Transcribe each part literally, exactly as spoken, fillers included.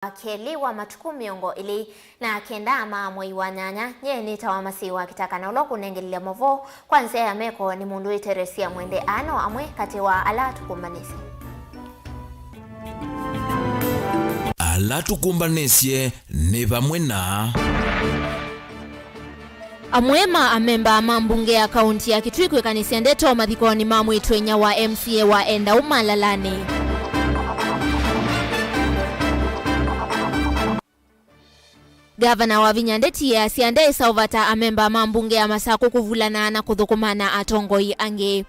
wa kelĩ wa matukũ mĩongo ĩlĩ na kenda ma mwei wa nyanya. Nyie nĩtawa Masiwa Kitaka, na ũla ũkũnengelelya mavoo kwa nzĩa ya meko nĩ mũndũ wĩ Teresia Mwende. Aa no amwe katĩ wa ala tũkũmbanĩsye. Ala tũkũmbanĩsye nĩ vamwe na amwe ma amemba ma mbunge ya kaunti ya Kitui kwĩkanĩsya ndeto mathikonĩ ma mwĩĩtu-a-inyia wa M C A wa Endau Malalanĩ. Ngavana Wavinya Ndeti easya ndeĩsa ũvata amemba ma mbunge ya Masakũ kũvulana na kũthũkũma na atongoi angĩ.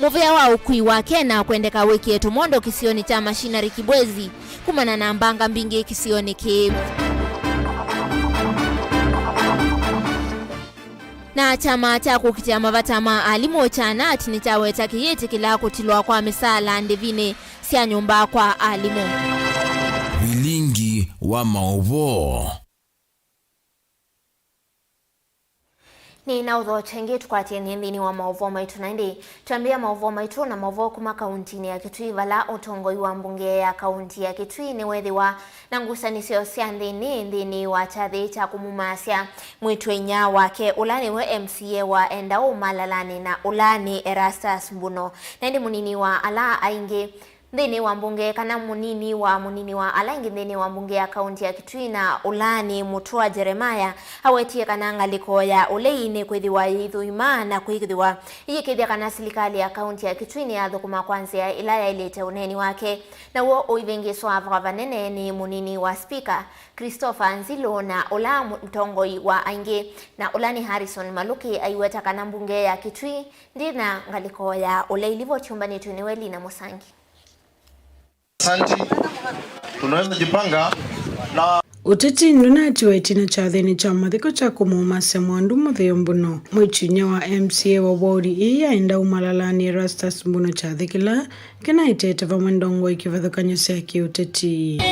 Mũvĩa wa ũkui wa Kena kwendeka wĩkĩe tũmondo kĩsionĩ kya Machinery Kibwezi kumana na mbanga mbingĩ kĩsionĩ kĩĩ. Na kyama kya kũkitĩa mavata ma alimũ kya nat nĩkyaweta kĩyĩtĩkĩla kũtilwa kwa mĩsaala ndĩvinĩ sya nyũmba kwa alimũ. Vilingi wa maũvoo. Nĩ na ũthokya ĩngĩ tũkwatĩe nthĩnĩ wa maũvoo maitũ, na ĩndĩ twambĩĩa maũvoo maitũ na maũvoo kuma kauntinĩ ya Kitui, vala ũtongoi wa mbunge ya kaunti ya Kitui nĩwethĩwa na ngusanĩsyo sya nthĩnĩ nthĩnĩ wa kyathĩ kya kũmumaasya mwĩĩtu-a-inyia wake, ũla nĩwe M C A wa Endau Malalanĩ, na ũla nĩ Erastus Mbuno. Na ĩndĩ mũnini wa ala aingĩ nthĩnĩ wa mbunge, kana mũnini wa mũnini wa ala aingĩ nthĩnĩ wa mbunge ya kaunti ya Kitui, na ũla nĩ Mũtũa Jeremiah, awetie kana ngalĩko ya ũlei nĩkwĩthĩwa yĩithũima na kwĩthĩwa ĩyĩkĩĩthya kana silikalĩ ya kaunti ya Kitui nĩyathũkũma kwa nzĩa ĩla yaĩlĩte ũneeni wake. Naw'o ũivĩngĩĩswa vanene nĩ mũnini wa spika Christopher Nzilu, na ũla mũtongoi wa aingĩ, na ũla nĩ Harrison Maluki, aiweta kana mbunge ya Kitui ndĩ na ngalĩko ya ũlei. Livoti yũmbanĩtw'e nĩ Welina Mũsangi. Asante. Tunaweza jipanga na Ũteti ndũnatiwa ĩtina kyathĩnĩ kya mathiko kya kũmũmasya Mwandu Mũtheo Mbuno. Mwĩĩtu-a-inyia wa M C A wa wodi ĩĩ ya Endau Malalanĩ, Erastus Mbuno, kyathĩ kĩla kĩnaĩtete vamwe ndongoi kĩvathũkany'o sya kĩũteti.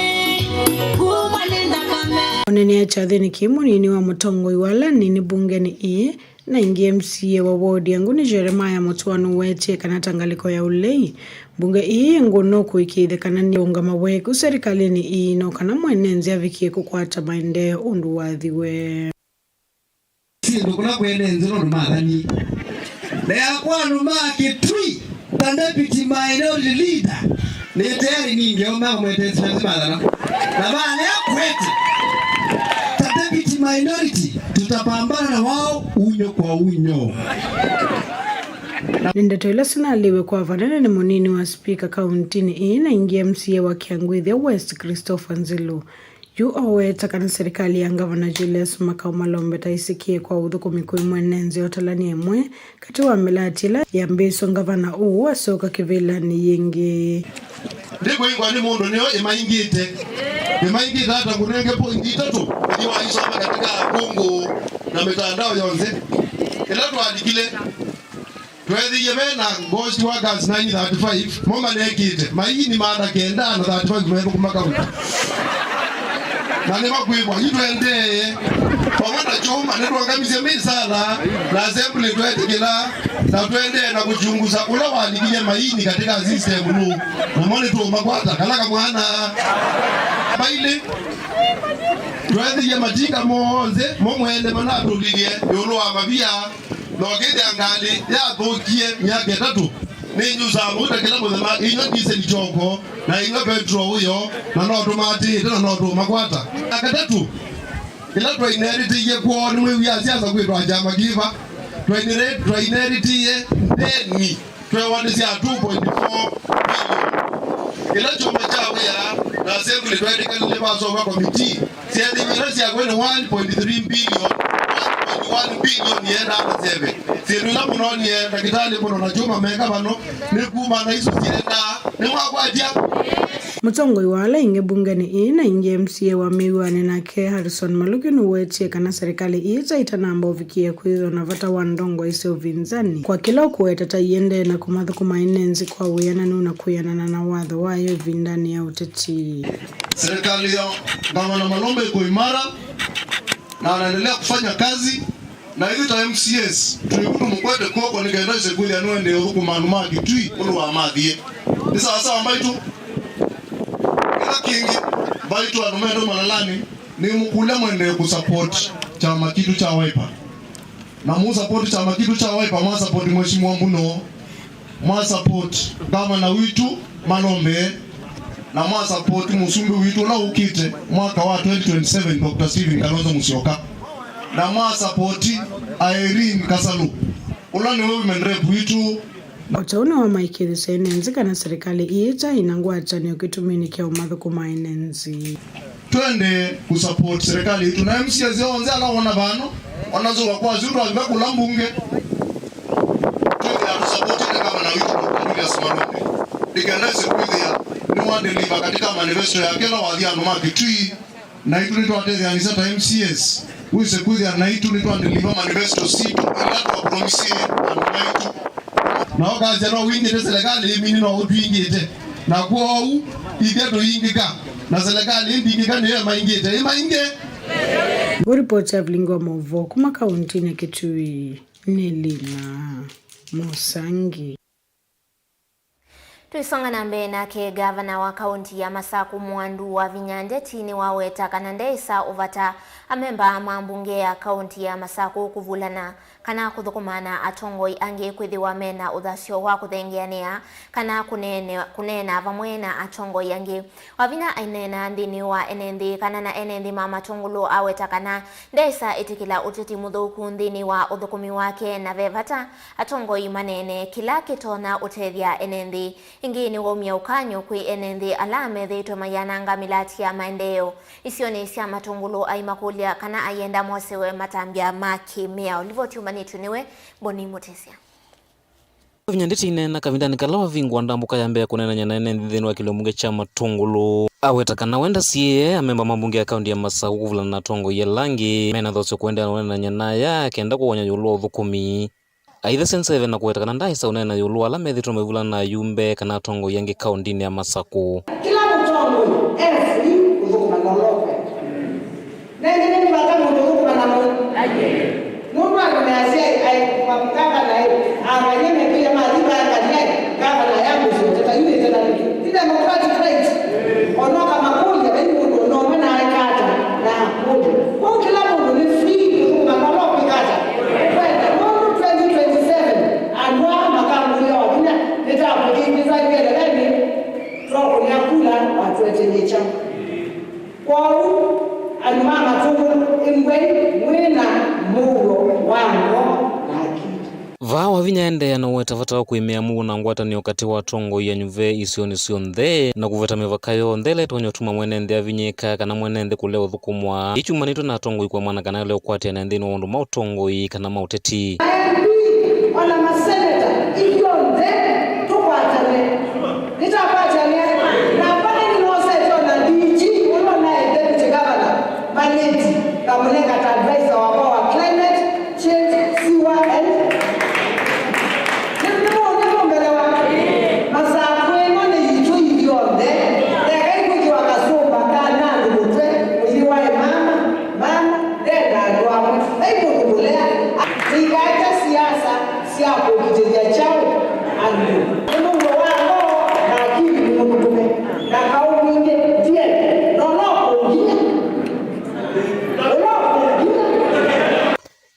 Onenea kyathĩnĩ kĩĩ, mũnini wa mũtongoi wa ala anini mbungenĩ ĩĩ na ĩngĩ M C A wa wodi ya Nguni, Jeremiah Mũtũa, nũwetie kana ta ngalĩko ya ũlei, mbunge ĩĩ ngũnũ kũĩkĩĩthya kana nĩũngama weku serikalĩnĩ ĩĩ, no kana mwene nzĩ avikie kũkwata maendeeo ũndũ wathiwe. Syĩndũ kũla kwene nzĩ nũndũ mathani. Na yakwa andũ ma Kitui, ta deputy minority leader, nĩ tayari ningeomba mwete expense mathana. Na vale akwete, ta deputy minority, tutapambana na wao unyo kwa unyo. Nĩ ndeto ila sinaliwe kwa vanene nĩ mũnini wa spika kauntinĩ ĩĩ na ĩngĩ M C A wa Kĩangũithya West, Christopher Nzilu. Yu oweta kana serikali ya Ngavana Julius Makau Malombe ta ĩsikie kwa ũthũkũmi kwĩ mwene nzĩ ũtalani ĩmwe katĩ wa mĩlatĩ ĩla yambĩĩswe ngavana ũũ asyoka kĩvĩlanĩ yĩngĩ. Ndĩkũingwa nĩ mũndũ nĩyo ĩmaingĩte. Ĩmaingĩte ata kũnenge point itatũ, ĩthi waisoma katika Google na mitandao yonthe. Ĩla twalikile, tweethĩie ve na ghost workers nine thirty-five, mo manekĩte maini maana kenda na thirty-five methũkũma kaunti. Na nĩmakwĩw'a, yu twendeeye. Vamwe na kyũma, nĩtwangamisye misala, na assembly twetĩkĩla, na twendeeye na kũchunguza ũla walikilye maini katika system nũ. Namo nĩtũũmakwata, kala kamwana. Bailĩ, tweethĩie matinga monthe, mo mwene manatũlilye ĩũlũ wa mavia. Na ũkĩthĩa ngalĩ yathũkie myaka ĩtatũ, nĩnyusaa mauta kĩla mũthenya, ĩnywa ndiseli kyoko, na ĩnywa petro ũyo, na no tũmatĩĩte, na no tũũmakwata. Na katatũ, ĩla twaineritĩie kwoo, nĩmwĩw'aa siasa kwĩtwa kyama kĩva? Twainere-, twaineritĩie ndeni twewa nĩ sya two point four billion. Ĩla kyũma kya wĩa na assembly twetĩkanile vasoma komitii, syeethĩwe ila syakw'e nĩ one point three billion, one point one billion yenda na seve. Syĩndũ ila mũnonie ndakĩtalĩ mũno na kyũma meka vano nĩ kuma na isu syendaa. Nĩmwakwatya? Mũtongoi wa ala aingĩ mbungenĩ ĩĩ na ĩngĩ M C A wa Mĩw'anĩ nake Harrison Maluki nũwetie kana serikali ĩĩ ta ĩtanamba ũvikĩĩa kwĩthĩwa na vata wa ndongoi sya ũvinzani kwa kĩla ũkũweta ta iendee na kũmathũkũma ene nzĩ kwa wĩananu na kwĩanana na watho wayo ĩvindanĩ ya ũteti. Serikali ya Gavana Malombe iko imara na anaendelea kufanya kazi, na ithuĩ ta M C As tũiku tũmũkwete kw'oko nĩ kenda ĩse kwĩthĩa nĩwaendee ũthũkũma andũ ma Kitui ũndũ wamathie. Nĩ sawa sawa mbaitũ. Kĩla kĩngĩ, mbaitũ andũ metũ Malalanĩ, nĩ mũkũlya mwendee kũsupport kyama kitũ kya Wiper. Na mũsupport kyama kitũ kya Wiper, mwasupport Mheshimiwa Mbuno, mwasupport ngavana witũ Malombe, na mwasupport mũsumbĩ witũ ũla ũkĩte mwaka wa twenty twenty-seven, Doctor Stephen Kalonzo Musyoka, na mwasupport Irene Kasalu, ũla nĩwe women rep witũ. O ta ũu nĩwamaĩkĩĩthasya ene nthĩ kana serikali ĩĩ ĩtaĩ na ngwatanĩo kĩtuminĩ kya ũmathũkũma ene nthĩ. Twende kũsupport serikali itũ na M C As onthe ala wona vano, ona nzũa kwa asu twavika kũla mbunge. Twĩthĩa tũsupportĩte ngavana witũ Doctor Julius Malombe, nĩkenda ĩse kwĩthĩa nĩwa deliver katika manifesto yake ĩla wathi andũ ma Kitui. Naitũ nĩtwatetheanĩsya ta M C As, wĩse kwĩthĩa naitũ nĩtwa deliver manifesto sitũ ila twapromisie andũ maitũ. Na ũkasya no wingĩte serikali ĩmini, no ũtwingĩte. Na kwoou ithyĩ tũingĩka, na serikali ĩmbingĩka nĩyo ĩmaingĩte. Ĩmaingĩ. Ngũ report ya vilingi wa maũvoo kuma kauntinĩ ya Kitui nĩ Lina Mũsangi. Tũisonga na mbee, nake ngavana wa kaunti ya Masaku Mwandu Wavinya Ndeti nĩwaweta kana ndeĩsa ũvata amemba ma mbunge ya kaunti ya Masaku kũvulana kana kũthũkũma na atongoi angĩ kwĩthĩwa mena ũthasyo wa kũthengeanĩa kana kũneene-, kũneena vamwe na atongoi angĩ. Wavinya aineena nthĩnĩ wa ene nthĩ kana na ene nthĩ ma Matũngũlũ aweta kana ndeĩsa ĩtĩkĩla ũteti mũthũku nthĩnĩ wa ũthũkũmi wake, na ve vata atongoi maneene kĩla kĩtonya ũtethya ene nthĩ. Ĩngĩ nĩwaumya ũkany'o kwĩ ene nthĩ ala methĩĩtwe maiananga mĩlati ya maendeeo isionĩ sya Matũngũlũ, aimakũlya kana aienda mosewe matambya ma kĩ-mĩao. Livoti yumanĩtw'e nĩwe Boni Mũtĩsya. Wavinya Ndeti aineena kavindanĩ kala wavingũa ndambũka ya mbee kũneenany'a na ene nthĩ nthĩnĩ wa kĩlio mbunge kya Matũngũlũ, aweta kana we ndasiĩĩe amemba ma mbunge ya kaunti ya Masaku kũvulana na atongoi ala angĩ mena thosyo kũendeea na ũneenany'a na aya kenda kũwony'a ĩũlũ wa ũthũkũmi. Aithesya nzeve na kũweta kana ndaaĩsa ũneena ĩũlũ wa ala methĩĩtwe maivulana na ayumbe kana atongoi angĩ kauntinĩ ya Masaku. Kĩla mũtongoi e free kũthũkũma na ũla ũkwenda. Na ĩngĩ nĩ vata mũndũ ũthũkũma na mũndũ. Nũndũ andũ measya, ai, ngavana ĩ, angany'e mekĩe mathi vaangany'a ĩ, ngavana ya mũsyĩ ũteta yu ĩteta nĩkĩ? Ti democratic right. Onoka makũlya, vai mũndũ ona ũmwe naaĩka ata na akũlya. Kwoou kĩla mũndũ nĩ free kũthũkũma na ũla ũkwĩka ata ũkwenda. Nũndũ twenty twenty-seven andũ aa makangũĩa Wavinya nĩtakũthingĩsa ngeleleni, twakũnĩa kula watũeteny'e kyaũ? Kwoou andũ ma Matũngũlũ, ĩmbwai mwĩ na mũuo wa ngoo na akili. Vaa Wavinya aendeea na ũweta vata wa kũĩmĩa mũuo na ngwatanĩo katĩ wa atongoi anyuve isionĩ syonthe, na kũveta mĩvaka yonthe ĩla ĩtonya ũtuma mwene nthĩ avinyĩĩka kana mwene nthĩ kũlea ũthũkũmwa, ĩkyumanĩtwe na atongoi kũemana kana ĩla ũkwatĩanĩa nthĩnĩ wa maũndũ ma ũtongoi kana ma ũteti. Ma M P, ona maseneta, ithyonthe tũkwatane. Nĩtakwatĩanĩa na vala nĩnosete ona D G ũla ũnaĩ deputy governor, Maleti, ngamũnenga ta advisor wakwa wa climate change, sewer and, nĩ, nĩ, nĩmũmbelewa. Masaku ĩno nĩ yitũ ithyonthe. Ndekai kwĩkĩwa kasũmba ka nandũ mũtwe, mũyĩ wa ĩmama, mama, ndenda andũ amwe. Vai mũndũ mũlea, tũikaete siasa sya kũkitĩthya kyaũ andũ. Nĩ mũuo wa ngoo na akili nĩ mũthũkũme, na kaũ mwingĩ ndiene, na ũla ũkũnginya, ũla ũkũnginya.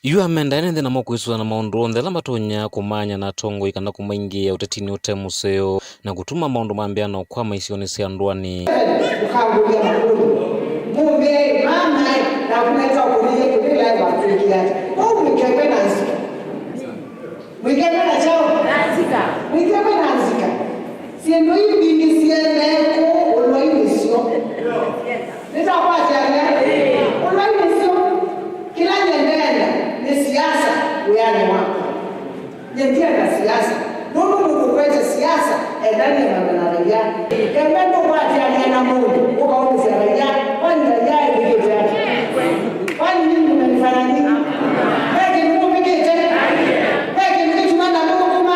Yu amenda ene nthĩ namo kwĩsũana maũndũ onthe ala matonya kũmaany'a na atongoi kana kũmaingĩĩa ũtetinĩ ũte mũseo na kũtuma maũndũ mambĩĩa na ũkwama isionĩ sya ndũanĩ. Ũkangũlya makũlyo. Mũmbĩe, mama, naku neta ũkũlilye kĩvĩla watwĩkie ata? Ũu mwĩkekwe na nzika. Mwĩkekwe na kyaũ? Na nzika. Mwĩkekwe na nzika. Syĩndũ ii mbingĩ siendee kũũ ũlwainĩ syo. Nĩtakwatĩanĩa? Ũlwainĩ syo. Kĩla nyie ndeenda nĩ siasa wĩanĩ wakwa. Nyie ndienda siasa. Nũndũ mũndũ ũkwete siasa endanĩe na raia. Kenda ndũkwatĩanĩa na mũndũ ũkaũmĩsya raia, kwani raia ĩvĩkĩte ata? Kwani nyinyi mmenifanya nini? Ve kĩndũ mũvĩkĩte? Ve kĩndũ kĩtuma na mũthũkũma?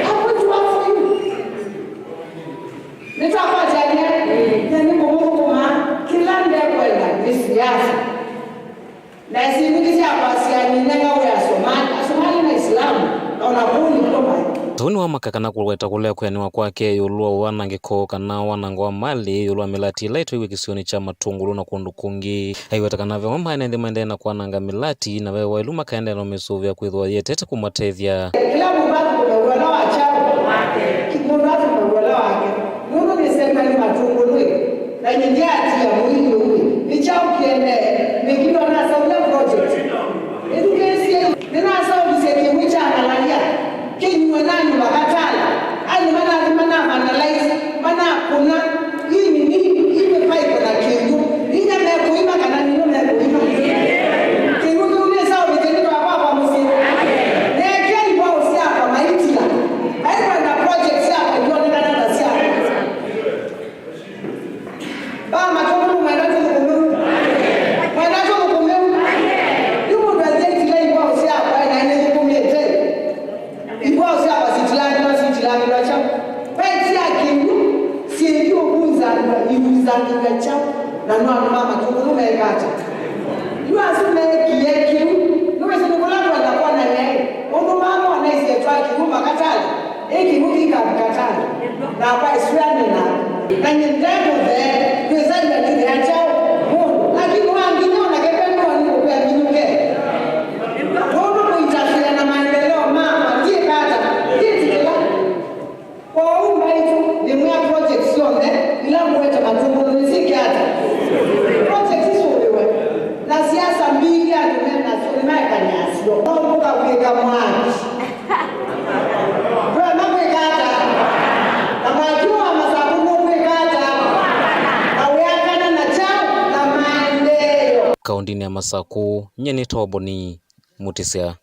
I'm going to work for you. Nĩtakwatĩanĩa, nyie nĩngũmũthũkũma, kĩla ndekwenda nĩ siasa. Na isindu ingĩ sya kwasya ninenga wĩa Asomali. Asomali na Islamu, na ona kũu nĩkw'o maĩ. Tũu nĩwamaka kana kũweta kũla kwĩanĩwa kwake ĩũlũ wa wanangĩko kana wanango wa malĩ ĩũlũ wa mĩlati ĩla ĩtwaiwe kĩsionĩ kya Matũngũlũ na kũndũ kũngĩ. Aiweta kana ve amwe ma ene nthĩ maendee na kwananga mĩlati, na ve waĩlu makaendeea na ũmĩsũvĩa kwĩthĩwa yĩetete kũmatethya. Kĩla mũndũ athũkũme wĩa ũla wa kyaũ, mũndũ athũkũme wĩa ũla wake. Nũndũ nĩsema nĩ Matũngũlũ-ĩ, na nyie ndyatia mũini ũu-ĩ, nĩ kyaũ kĩendee? Nĩkĩ nĩnasaũvya project? Ĩthukĩĩsyei, nĩnasaũvisye kĩw'ũ kya malaria, kĩnyuwe nanyuva katala, andũ manathi mana vandalize, manakũna, ii nini, ii nĩ pipe na kĩw'ũ, inya mekũima kana nĩnĩ mekũima? Kĩw'ũ kĩu nĩsaũvĩtye nĩtwakwakwa mũsyĩ. Neekie ivaũ syakwa maitila, maikwenda project syakwa ionekana ta syakwa. Mbaa Matũngũlũ, mwenda tũthũkũme ũu? Mwenda tũthũkũme ũu? Yu mũndũ athĩtile ivaũ syakwa na nĩthũkũmĩte. Ivaũ syakwa sitilangĩlwa, sitilangĩlwa kyaũ? Ve sya kĩw'ũ syĩthi ũvunzangwa, ivunzangĩlw'a kyaũ? Na no andũ ma Matũngũlũ meeka ata? Yu asu meekie kĩu, nĩwĩsĩ nĩ kũla kwenda kwonany'a-ĩ, ũndũ mamonaisye twa kĩw'ũ makatala, ĩ kĩw'ũ kĩkavika tala, nakwa ĩsũanĩ na, na nyie nde mũthee, kwĩsany'a nĩthea kyaũ mũndũ, lakini wa nginya o nake ve ndoa nĩ kũkwĩa nginyũke. Nũndũ kũinterfere na maendeleo makwa, ndyĩka ata? Ndyĩtĩkĩla. Kwoou mbaitũ, nĩmwĩa project syonthe ila ngũete Matũngũlũ nĩsyĩke ata? Project isũvĩwe. Na siasa mbingĩ andũ me nasyo nĩmaekanĩasyo. No mũkavw'ĩka mwaki. Kwema kwĩka ata? Na mwaki wa Masakũ nũkwĩka ata? Na wĩakana na kyaũ? Na maendeeo. Kaũndĩnĩ ya Masakũ, nyie nĩ Toboni Mũtĩsya.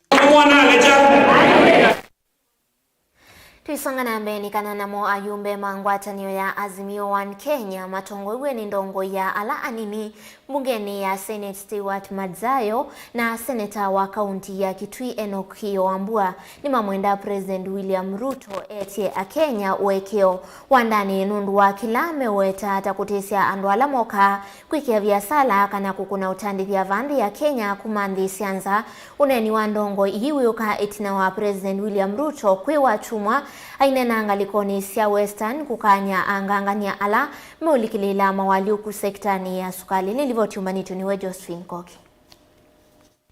Tũisonga na mbee, nĩ kana namo ayumbe ma ngwatanĩo ya Azimio One Kenya matongoew'e nĩ ndongoi ya ala anini mbungenĩ ya Senate Stewart Madzayo na seneta wa kaunti ya Kitui Enock Kĩyo Wambua nĩmamwenda President William Ruto etye Akenya ũekeo wandanĩ nũndũ wa kĩla meweta ta kũtĩsya andũ ala mokaa kwĩkĩa viasala kana kũkũna ũtandĩthya va nthĩ ya Kenya kuma nthĩ sya nza. Ũneeni wa ndongoi ii wĩũka ĩtina wa President William Ruto kwĩ Wakyumwa aineena ngalĩkonĩ sya Western kũkany'a angangany'a ala meũlikĩlĩĩla mawalyũku sekitanĩ ya sukalĩ. Nĩ livoti yumanĩtw'e nĩwe Josephine Koki.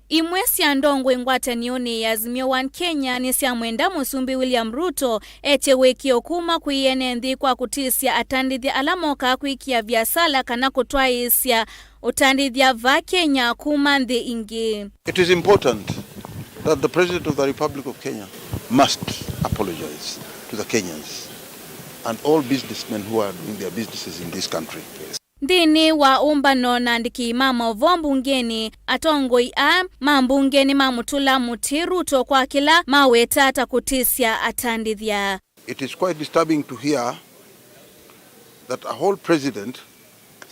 Imwe sya ndongoi ngwatanĩonĩ ya Azimio One Kenya nĩsyamwenda Mũsumbĩ William Ruto etye ũĩkĩĩo kuma kwĩ ene nthĩ kwa kũtĩsya atandĩthya ala mokaa kwĩkĩa viasala kana kũtwaĩĩsya ũtandĩthya va Kenya kuma nthĩ ingĩ. It is important that the President of the Republic of Kenya must apologize to the Kenyans and all businessmen who are doing their businesses in this country. Nthĩnĩ wa ũmbano na andĩki ma maũvoo mbungenĩ, atongoi aa ma mbunge nĩmamũtũla mũtĩ Ruto kwa kĩla maweta ta kũtĩsya atandĩthya. It is quite disturbing to hear that a whole president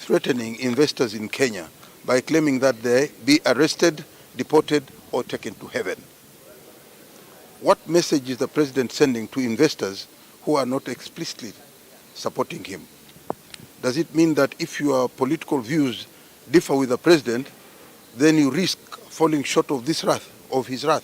threatening investors in Kenya by claiming that they be arrested, deported, or taken to heaven. What message is the president sending to investors who are not explicitly supporting him? Does it mean that if your political views differ with the president, then you risk falling short of this wrath, of his wrath?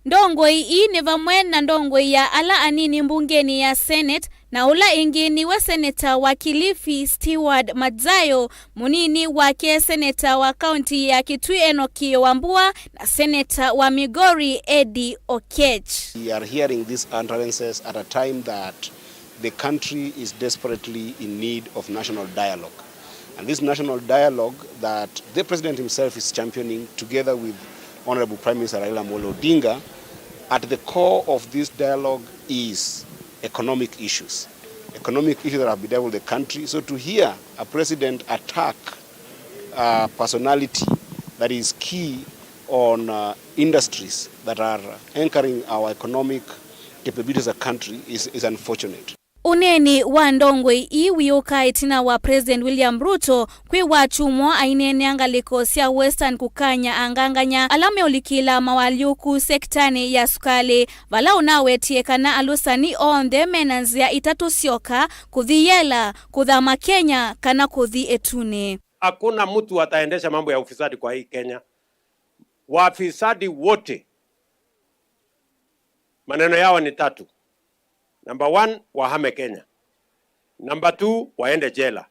Ndongoi ii nĩ vamwe na ndongoi ya ala anini mbungenĩ ya Senate, na ũla ĩngĩ nĩwe seneta wa Kilifi Stewart Madzayo, mũnini wake seneta wa kaunti ya Kitui Enock Kĩyo Wambua, na seneta wa Migori Eddie Oketch. We are hearing these utterances at a time that the country is desperately in need of national dialogue. And this national dialogue that the president himself is championing together with Honorable Prime Minister Raila Amolo Odinga, at the core of this dialogue is economic issues. Economic issues that have bedeviled the country. So to hear a president attack a personality that is key on, uh, industries that are anchoring our economic capabilities as a country is, is unfortunate. Ũneeni wa ndongoi ii wĩũka ĩtina wa President William Ruto kwĩ Wakyumwa aineenea ngalĩko sya Western kũkany'a angangany'a ala meũlikĩla mawalyũku sekitanĩ ya sukalĩ, vala ũnawetie kana alũsani onthe mena nzĩa itatũ syoka: kũthi yela, kũthama Kenya, kana kũthi ĩtunĩ. Hakuna mtu ataendesha mambo ya ufisadi kwa hii Kenya. Wafisadi wote maneno yao ni tatu: Number one, wahame Kenya. Number two, waende jela.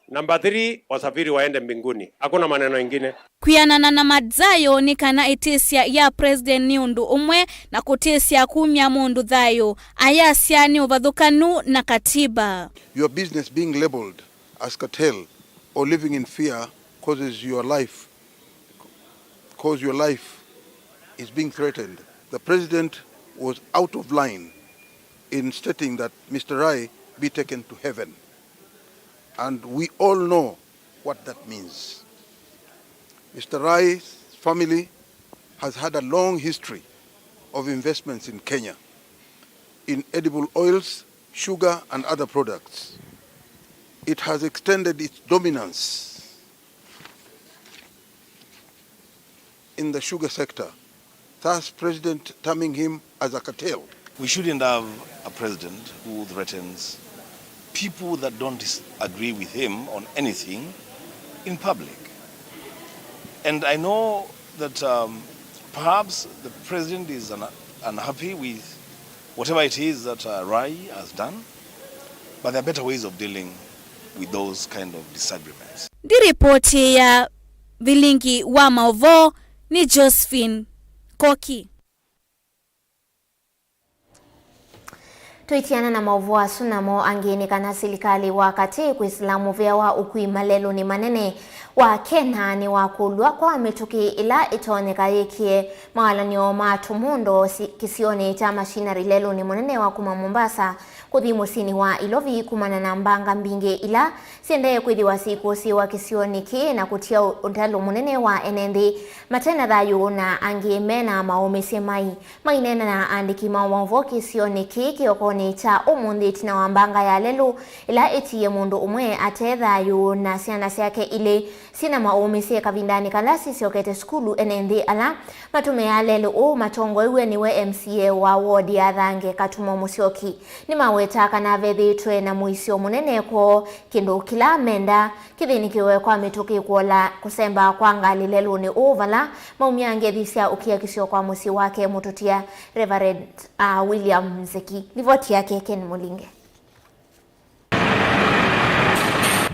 Number three, wasafiri waende mbinguni. Hakuna maneno ingine. Kwĩanana na Madzayo nĩ kana ĩtĩsya ya President nĩ ũndũ ũmwe na kũtĩsya kumya mũndũ thayũ, ayasya nĩ ũvathũkanu na katiba. Your business being labeled as cartel or living in fear causes your life, cause your life is being threatened. The president was out of line in stating that Mister Rai be taken to heaven. And we all know what that means. Mister Rai's family has had a long history of investments in Kenya, in edible oils, sugar and other products. It has extended its dominance in the sugar sector, thus President terming him as a cartel. We shouldn't have a president who threatens people that don't dis- agree with him on anything in public. And I know that um, perhaps the president is un- unhappy with whatever it is that uh, Rai has done, but there are better ways of dealing with those kind of disagreements. Nĩ ripoti ya Vilingi wa Maũvoo nĩ Josephine Koki. Tũitiana na maũvoo asu namo angĩ nĩ kana silikalĩ wa katĩ kwĩsĩla mũvĩa wa ũkui malelũnĩ manene wa Kenya nĩwakũlw'a kwa mĩtũkĩ ĩla ĩtonyeka yĩkĩe mawalany'o ma tũmũndũ si- kĩsionĩ kya machinery lelũnĩ mũnene wa kuma Mombasa kũthi mũsyĩnĩ wa Ilovi kumana na mbanga mbingĩ ila siendee kwĩthĩwa syĩkũsĩĩwa kĩsionĩ kĩĩ na kũtia ũ- ũtalo mũnene wa ene nthĩ mate na thayũ na angĩ me na maũmĩsye mai. Maineena na aandĩki ma maũvoo kĩsionĩ kĩĩ kĩokonĩ kya ũmũnthĩ ĩtina wa mbanga ya lelũ ĩla ĩtiie mũndũ ũmwe ate thayũ na syana syake ilĩ syĩ na maũmĩsye kavindanĩ kala sisyokete sukulu, ene nthĩ ala matũmĩaa lelũ ũũ matongoew'e nĩwe M C A wa ward ya Thange, Katumo Mũsyoki, nĩmawetaa kana vethĩĩtwe na mũisyo mũnene kwoo, kĩndũ kĩla menda kĩthĩnĩkĩwe kwa mĩtũkĩ kũola kũsemba kwa ngalĩ lelũnĩ ũũ vala maumya ngethi sya ũkiakisyo kwa mũsyĩ wake mũtũtia Reverend, uh, William Nzeki. Livoti yake Ken Mũlinge.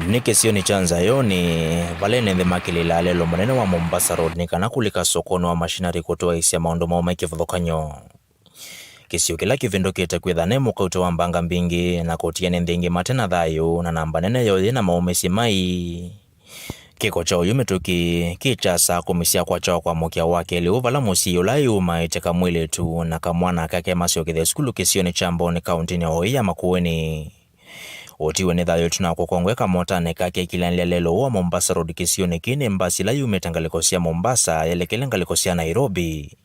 Nĩ kĩsionĩ kya Nzayoni vala ene nthĩ makĩlĩlaa lelũ mũnene wa Mombasa Road nĩ kana kũlika sokonĩ wa machinery kũtwaĩĩsya maũndũ moo me kĩvathũkany'o. Kĩsio kĩla kĩvĩndũkĩte kwĩtha nĩ mũkautĩ wa mbanga mbingĩ na kũtia nĩ nthĩ ingĩ mate na thayũ, na namba nene yoo yĩ na maũmĩsye mai. Kĩko kya ũyũ mĩtũkĩ kĩ kya saa kũmi sya kwakya wa kwamũkĩa wa kelĩ ũũ vala mũsyai ũla ĩũmaĩte kamwĩlĩtu na kamwana kake masyokethya sukulu kĩsionĩ kya Mboni kaũntĩnĩ ya Oi ya Makueni. Ũtiwe nĩ thayũ ĩtina wa kũkongwe kamotanĩ kake ĩkĩlanĩlya lelũ ũũ wa Mombasa Road kĩsionĩ kĩĩ nĩ mbasi ĩla yumĩte ngalĩko sya Mombasa yelekele ngalĩko sya Nairobi.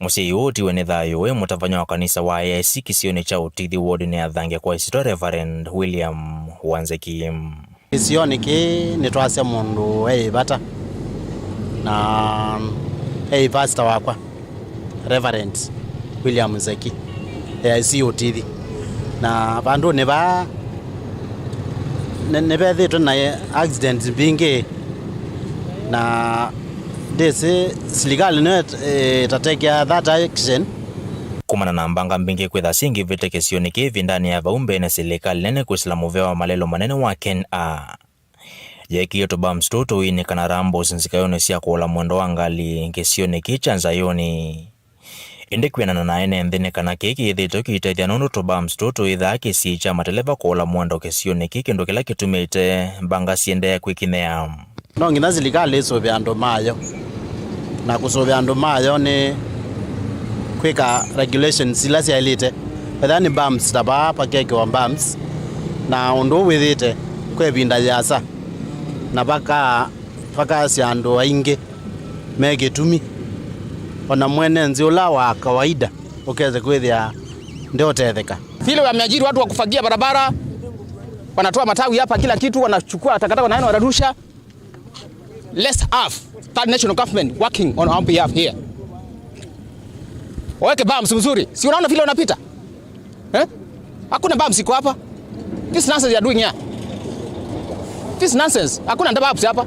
Mũsyai ũũ ũtiwe nĩ thayũ e mũtavany'a wa kanisa wa A I C kĩsionĩ kya Ũtithi wodinĩ ya Thange kwa ĩsyĩtwa Reverend William Wanzeki. Kĩsionĩ kĩĩ nĩtwasya mũndũ e ĩvata na e pastor wakwa Reverend William Nzeki, A I C Ũtithi, na vandũnĩ vaa nĩ- nĩvethĩtwe na accident mbingĩ na ndĩsĩ silikalĩ nĩyo ĩtatekea that action. Kumana na mbanga mbingĩ kwĩtha syĩngĩvĩte kĩsionĩ kĩĩ ĩvindanĩ ya vau mbeenĩ, silikalĩ nene kwĩsĩla mũvĩa wa malelũ manene wa Ken A. Yeekĩie tũbams tũũ tũwini kana rambos nzikayonĩ sya kũola mwendo wa ngalĩ kĩsionĩ kĩĩ kya Nzayoni. Ĩndĩ kwĩanana na ene nthĩ nĩ kana kĩĩ kĩyĩthĩĩtwe kĩitethya nũndũ tũbams tũũ tũĩthaa kĩsiĩĩ kya mateleva kũola mwendo kĩsionĩ kĩĩ, kĩndũ kĩla kĩtumĩte mbanga siendee kwĩkinyĩa. No nginya silikalĩ ĩsũvĩe andũ mayo, na kũsũvĩa andũ mayo nĩ kwĩka regulations ila syaĩlĩte. Ethĩwa nĩ bumps ta vaa, pakekĩwa bumps, na ũndũ ũũ wĩthĩĩte kwa ĩvinda yĩasa, na vaka- vakasya andũ aingĩ me kĩtumi, o na mwene nzĩ ũla wa kawaida ũkese kwĩthĩa ndeũtetheka. Vile wameajiri watu wa kufagia barabara, wanatoa matawi hapa, kila kitu, wanachukua takataka, wanaenda wanarusha. Let's have that national government working on our behalf here. Waweke bumps mzuri. Si unaona vile wanapita? Eh? Hakuna bumps iko hapa. This nonsense you are doing here. This nonsense. Hakuna bumps hapa.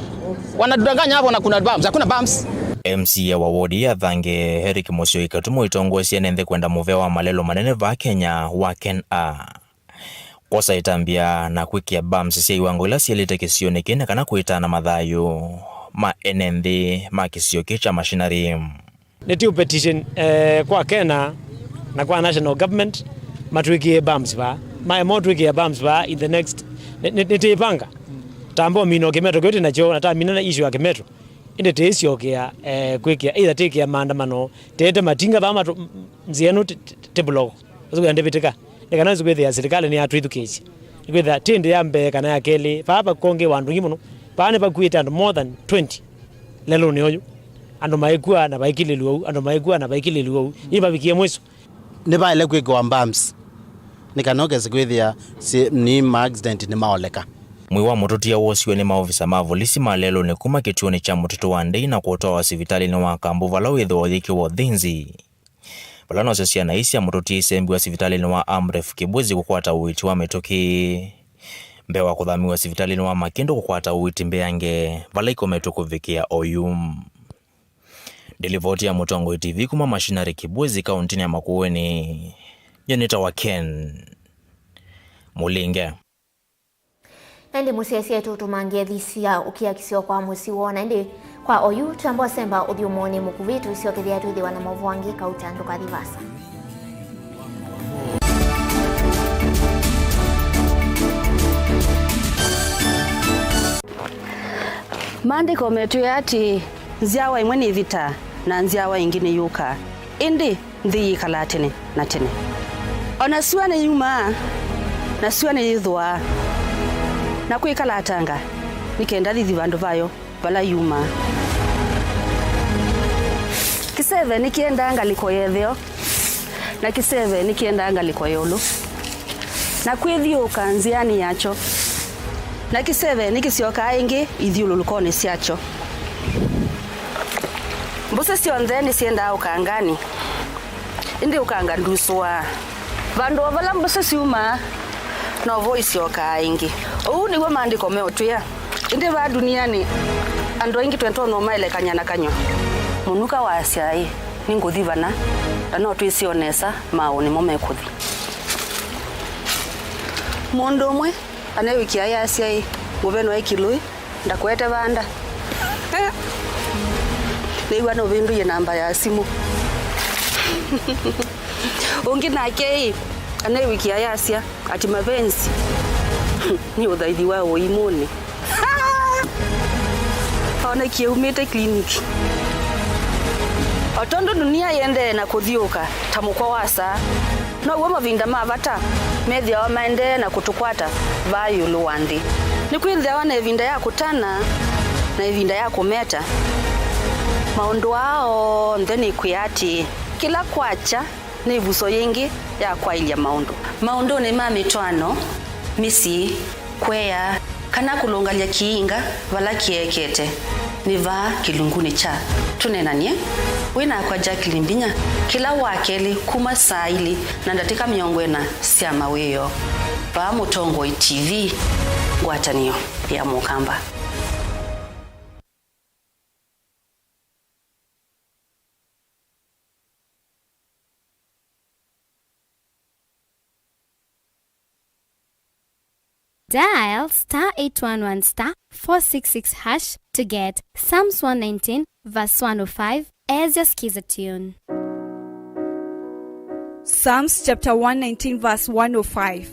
Wanadanganya hapo na kuna bumps. Hakuna bumps. M C A wa wodi ya Thange, Eric Mũsyũi Katumo, itongoesye ene nthĩ kwenda mũvea wa malelũ manene vaa Kenya wa Ken A. Kwosa ĩtambya na kwĩkĩa bumps sya iwango ila syĩlĩte kĩsionĩ kĩĩ nĩ kana kwĩtana mathayũ ma ene nthĩ ma kĩsio kĩĩ kya machinery. Nĩtũ petition, eh, kwa Kenya na kwa national government matwĩkĩe bumps vaa. Maema ũtwĩkĩa bumps vaa in the next, nĩ-, nĩ-, nĩtĩĩpanga. Tamba ũmina o kĩmeto kĩu twĩ nakyo, na tamina na issue ya kĩmeto. Ĩndĩ tĩĩsyokea, eh, kwĩkĩa, either tĩkĩa maandamano, tĩete matinga vaa matu-, m-, nzĩa ĩno tĩ-, tĩ-, tĩ block. Ũsu kwĩthĩa ndĩvĩtĩka. Nĩ kana ũsu kwĩthĩa silikalĩ nĩyatwĩthukĩĩsye. Nĩkwĩthĩa ti ĩndĩ ya mbee kana ya kelĩ, vaa vakongĩwa andũ aingĩ mũno. Vaa nĩvakuĩte andũ more than twenty lelũnĩ ũyũ. Andũ maĩkua na vaikilĩlw'a ũu, andũ maĩkua na vaikilĩlw'a ũu. Ĩĩ vavikie mwiso. Nĩvaĩle kwĩkĩwa bumps nĩ kana ũkese kwĩthĩa si-, nĩ ma accident nĩmaoleka. Mwĩĩ wa mũtũtia wosiwe nĩ maovisa ma volisi ma lelũnĩ kuma kĩtuonĩ kya mũtitũ wa Ndei na kũtwawa sivitalĩnĩ wa Kambu vala wĩthĩwa ũyĩkĩwa ũthĩnzi. Vala nosyo syana ii sya mũtũtia isembiwa sivitalĩnĩ wa Amref Kibwezi kũkwata ũiiti wa mĩtũkĩ mbee wa kũthamiwa sivitalĩnĩ wa Makĩndũ kũkwata ũiiti mbeange vala ikometwe kũvikĩa oyu. Nĩ livoti ya Mũtongoi T V kuma Machinery Kibwezi, kauntinĩ ya Makueni. Nyie nĩtawa Ken Mũlinge. Na ĩndĩ mũsyaĩĩsya, tũtũmangĩe thisi ya ũkiakisyo kwa mũsyĩ woo. Na ĩndĩ kwa oyu, twamba ũsemba ũthyũmũonĩ mũkuvĩ, tũisyokethĩa twĩthĩwa na maũvoo angĩ kauta, ndũkathi vaasa. Maandĩko metwĩe atĩĩ, nzyawa ĩmwe nĩvĩtaa, na nzyawa ĩngĩ nĩyũkaa, ĩndĩ nthĩ yĩkalaa tene na tene. O na syũa nĩyumaa, na syũa nĩyĩthũaa, na kwĩkalatanga, nĩ kenda thithi vandũ vayo vala yumaa. Kĩseve nĩkĩendaa ngalĩko ya ĩtheo, na kĩseve nĩkĩendaa ngalĩko ya ĩũlũ, na kwĩthyũũka nzĩanĩ yakyo, na kĩseve nĩkĩsyokaa ĩngĩ ithyũlũlũkonĩ syakyo. Mbũsĩ syonthe nĩsyendaa ũkanganĩ, ĩndĩ ũkanga ndusũaa. Vandũ o vala mbũsĩ syumaa, novo isyokaa ĩngĩ. Ũu nĩw'o Maandĩko meũtwĩa. Ĩndĩ vaa ndunianĩ, andũ aingĩ twĩtonya ũmaelekany'a na kanyw'a. Mũnuka waasya, "Ĩ, nĩngũthi vana, na no twĩsĩ o nesa maaũ nĩmo mekũthi." Mũndũ ũmwe anewĩkĩa ayasya, "Ĩ, mũveno e kĩlũĩ, ndakwete vanda." Nĩw'a nũvĩndũie namba ya simũ. Ũngĩ nake, ĩ, anewĩkĩa ayasya, ati mapenzi nĩ ũthaithi wa ũimũnĩ. Onekie umĩte clinic. O tondũ dunia yĩendee na kũthyũũka ta mũkwa wa saa, now'o mavinda ma vata methĩawa maendee na kũtũkwata vaa ĩũlũ wa nthĩ. Nĩkwĩthĩawa na ĩvinda ya kũtana na ĩvinda ya kũmeta. Maũndũ aa onthe nĩkwĩa atĩĩ, kĩla kwakya nĩ ĩvuso yĩngĩ ya kwaĩlya maũndũ. Maũndũnĩ ma mĩtwaano, mĩsyĩ, kũea, kana kũlũngalya kĩinga vala kĩekete, nĩ vaa kĩlungunĩ kya Tũneenany'e. Wĩ nakwa Jacqueline Mbinya kĩla Wakelĩ kuma saa ilĩ na ndatĩka mĩongo ĩna sya mawĩoo, vaa Mũtongoi T V, ngwatanĩo ya Mũkamba. Dial star eight one one star four six six hash to get Psalms one nineteen verse one oh five as your Skiza tune. Psalms chapter one nineteen verse one oh five.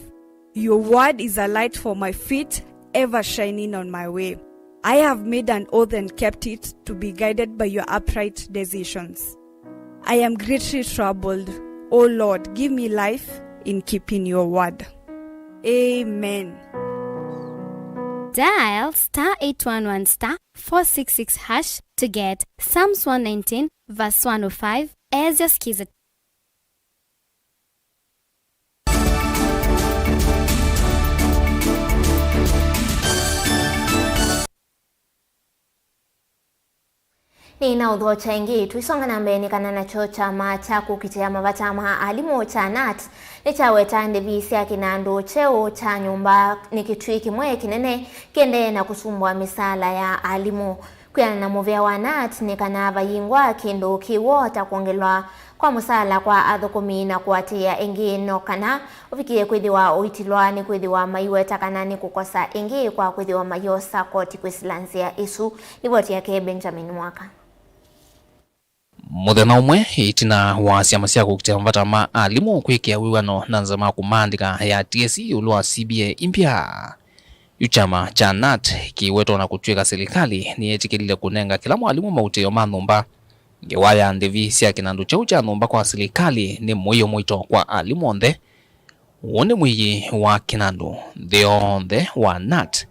Your word is a light for my feet, ever shining on my way. I have made an oath and kept it, to be guided by your upright decisions. I am greatly troubled. O Lord, give me life in keeping your word. Amen. Dial star eight one one star four six six hash to get Psalms one nineteen verse one oh five as your Skiza. Nĩ na ũthokya ĩngĩ, tũisonga na mbee nĩ kana nakyo kyama kya kũkitĩa mavata ma alimũ kya nat nĩkyaweta ndĩvi sya kĩnandũ kyeũ kya nyũmba nĩ kĩtw'ĩ kĩmwe kĩnene kĩendee na kũsumbũa mĩsaala ya alimũ. Kwĩana na mũvĩa wa nat, nĩ kana vayingwa kĩndũ kĩ w'o ta kwongelwa kwa mũsaala kwa athũkũmi na kũatĩĩa ĩngĩ, no kana ũvikie kwĩthĩwa ũitilwa nĩ kwĩthĩwa maiweta kana nĩ kũkosa ĩngĩ kwa kwĩthĩwa mayosa koti kwĩsĩla nzĩa ĩsu. Livoti yake Benjamin Mwaka. Mũthenya ũmwe ĩtina wa syama sya kũkitĩa mavata ma alimũ kwĩkĩa wĩw'ano na nzama kũmaandĩka ya T S C ĩũlũ wa C B A impya, yu kyama kya nat kĩiwetwa na kũtw'ĩka silikalĩ nĩyetĩkĩlile kũnenga kĩla mwalimũ mautĩĩo ma nyũmba. Ngewa ya ndĩvi sya kĩnandũ kyaũ kya nyũmba kwa silikalĩ nĩ mũio mũito kwa alimũ onthe. Ũũ nĩ mwĩi wa kĩnandũ nthĩ yonthe wa nat,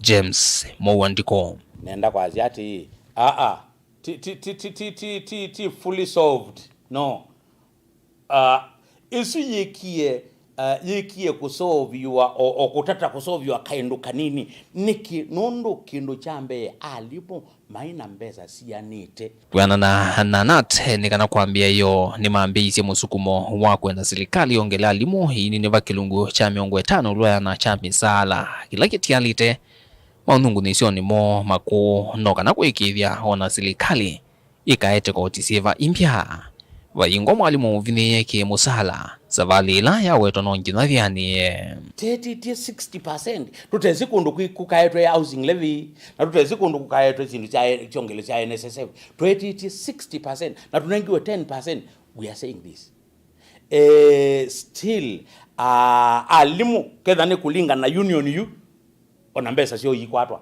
James Mũuo Ndiko. Nenda kwasya atĩĩ, aa, ti, ti, ti fully solved. No. Ah, ĩsu yĩkie, ah, yĩkie kũsoviwa, o, o kũtata kũsoviwa kaĩndũ kanini. Nĩkĩ? Nũndũ kĩndũ kya mbee, alimũ maĩ na mbesa sianĩte. Kwĩanana na nat, nĩ kana kwambĩĩa yo nĩmambĩĩisye mũsukumo wa kwenda silikalĩ yongele alimũ iini nĩ va kĩlungu kya mĩongo ĩtano ũlwaya na kya mĩsaala, kĩla kĩtialĩte maũnyungunyĩsyonĩ moo makũũ, no kana kũĩkĩĩthya o na silikalĩ ĩkaete koti syĩva imbya. Vayingwa mwalimũ ũvinyĩĩe kĩ mũsaala, savalĩ ĩla yawetwa no nginya yĩanĩe. Twetĩtye sixty percent, tũtesĩ kũndũ kwĩ-, kũkaetwe housing levy, na tũtesĩ kũndũ kũkaetwe syĩndũ sya kyongelo sya N S S F. Twetĩtye sixty percent, na tũnengiwe ten percent. We are saying this. Eh, still, ah, alimũ, ketha nĩ kũlingana na union yu, ona mbesa syoo ikwatwa.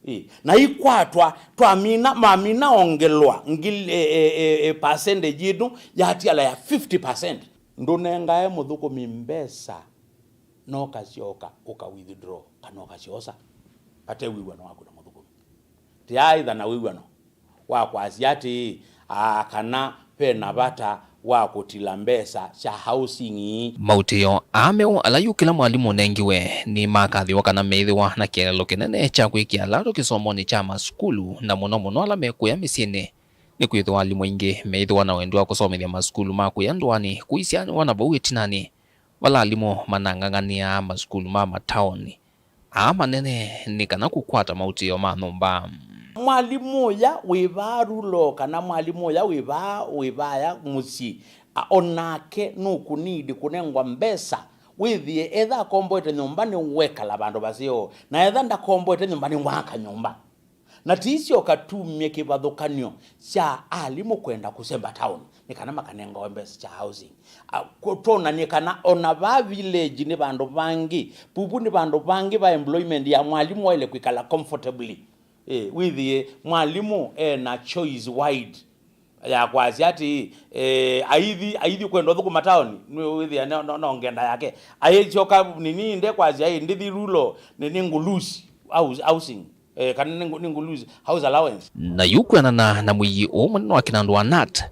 Ĩ, na ikwatwa, twamina, mamina ongelwa ngili, e, e, e, e, percentage yĩtũ yatiala ya fifty percent. Ndũnengae mũthũkũmi mbesa, no kasyoka ũka withdraw, kana ũkasyosa, vate wĩw'ano waku na mũthũkũmi. Ti aitha na wĩw'ano wa kwasya atĩĩ, aa, kana ve na vata wa kũtila mbesa sya housing. Mautĩĩo aa meũ ala yu kĩla mwalimũ ũnengiwe nĩmakathĩwa kana meĩthĩwa na kĩeleelo kĩnene kya kwĩkĩa ala andũ kĩsomonĩ kya masukulu, na mũno mũno ala mekũya mĩsyĩnĩ, nĩkwĩthĩwa alimũ aingĩ meĩthĩwa na wendi wa kũsomethya masukulu ma kũya ndũanĩ kũisyaanĩwa na vau ĩtinanĩ, vala alimũ manang'ang'anĩaa masukulu ma mataoni aa manene nĩ kana kũkwata mautĩĩo ma nyũmba. Mwalimũ ũya wĩ vaa rulo kana mwalimũ ũya wĩ vaa, wĩ vaya mũsyĩ, a, o nake nũkũnidi kũnengwa mbesa wĩthĩe etha akomboete nyũmba nĩwekala vandũ vaseo, na etha ndakomboete nyũmba nĩwaka nyũmba. Na ti isyoka tumye kĩvathũkany'o kya alimũ kwenda kũsemba taoni nĩ kana makanengawe mbesa sya housing. A, kũ-, twonany'e kana ona vaa village nĩ vandũ vangĩ, vuvu nĩ vandũ vangĩ va employment ya mwalimũ waĩle kwĩkala comfortably. Ĩ, wĩthĩe mwalimũ ena choice wide ya kwasya atĩĩ, eh, aithi, aithi kwenda ũthũkũma taoni, nĩwĩthĩa no, no, no ngenda yake. Ayĩsyoka nini ndekwasya, ĩ, ndithi rulo, nĩ, nĩ ngũ lose house, housing, eh, kana nĩ ngũ, nĩ ngũ lose house allowance. Na yu kwĩanana na mwĩi ũũ mũnene wa kĩnandũ wa nat,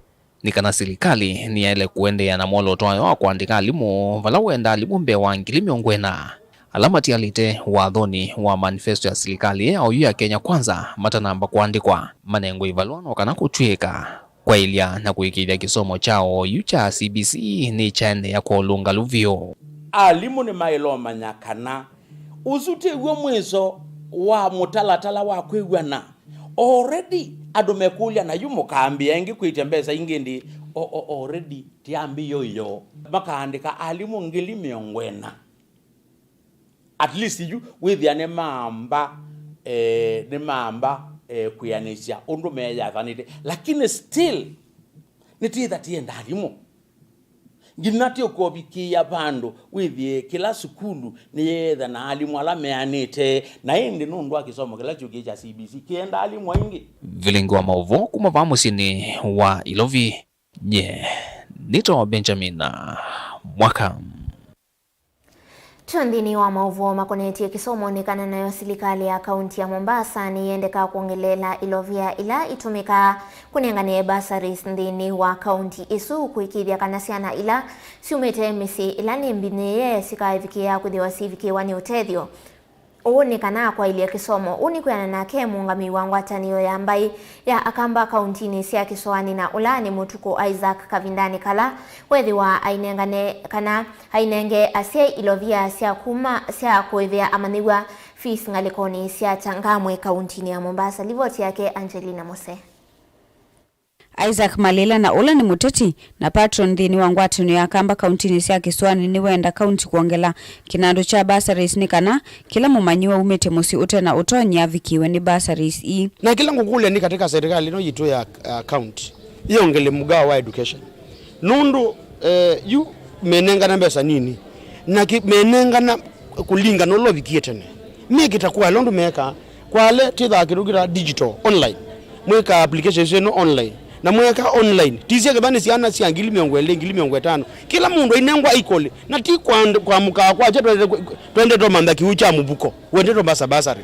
nĩ kana silikalĩ nĩyaĩle kũendeea na mwolooto wayo wa kũandĩka alimũ, vala wenda alimũ mbee wa ngili mĩongo ĩna. Ala matialĩte wathonĩ wa manifesto ya silikalĩ ya oyu ya Kenya Kwanza matanamba kũandĩkwa, manengwe ivalũa no kana kũtw'ĩka kwaĩlya na kũĩkĩĩthya kĩsomo kya oyu kya C B C nĩkyaendeea kwa ũlũngalu vyũ. Alimũ nĩmaĩlomanya kana ũsu tĩw'o mwĩso wa mũtalatala wa kwĩw'ana. Already andũ mekũlya, na yu mũkambĩĩa ĩngĩ kwĩtya mbesa ingĩ ndĩ, o, o, already tiambĩĩo iyo. Makaandĩka alimũ ngili mĩongo ĩna. At least yu wĩthĩa nĩmaamba, eh, nĩmaamba, eh, kwĩanĩsya ũndũ meyathanĩte. Lakini still, nĩtĩtha tienda alimũ. Nginya tĩũkovikĩĩa vandũ wĩthĩe kĩla sukulu nĩyeetha na alimũ ala meanĩte, na ĩndĩ nũndũ wa kĩsomo kĩla kyũkie kya C B C kĩenda alimũ aingĩ. Vilingi wa maũvoo kuma vaa mũsyĩnĩ wa Ilovi, nye nĩtawa Benjamin Mwaka. Tũ nthĩnĩ wa maũvoo makonetye kĩsomo, nĩ kana nayo silikalĩ ya kaunti ya Mombasa nĩyendeka kwongeleela ilovia ila itũmĩkaa kũnengane bursaries nthĩnĩ wa kaunti ĩsu, kũĩkĩĩthya kana syana ila syumĩte mĩsyĩ ĩla nĩ mbinyĩĩe sikaĩvikĩĩa kwĩthĩwa sivikĩĩwa nĩ ũtethyo. Ũũ nĩ kana kwaĩlya kĩsomo. Ũũ nĩ kwĩana nake mũũngamĩi wa ngwatanĩo ya mbaĩ ya Akamba kauntinĩ sya Kĩsoani, na ũla nĩ Mũtukũ Isaac, kavindanĩ kala weethĩwa ainengane kana ainenge asyai ilovia sya kuma sya kũĩvĩa amanyĩw'a fees ngalĩkonĩ sya Changamwe kauntinĩ ya Mombasa. Livoti yake Angelina Mose. Isaac Malila, na ũla nĩ mũteti na patron nthĩnĩ wa ngwatanĩo ya Kamba kauntinĩ sya Kĩsũanĩ, nĩwenda kaunti kwongela kĩnandũ kya bursaries nĩ kana kĩla mũmanyĩw'a umĩte mũsyĩ ũte na ũtonyi avikĩwe nĩ bursaries ii. Na kĩla ngũkũlya nĩ katika serikali ĩno yitũ ya, ya county yongele mgao wa education. Nũndũ, eh, yu menengana mbesa nini, na ki-, menengana kũlingana ũla ũvikie tene. Mekĩta kwa ũndũ mekaa, kwa ale tithaa kĩndũ kĩta digital online. Mwĩkaa applications ĩno online. Na mweka online. Tisya kĩva nĩ syana sya ngili mĩongo ĩlĩ, ngili mĩongo ĩtano. Kĩla mũndũ ainengwa equally. Na ti kwa, kwa mũkaa kwakya twende, twende tũmantha kĩu kya mũvuko. Wende tũmbasa basarĩ.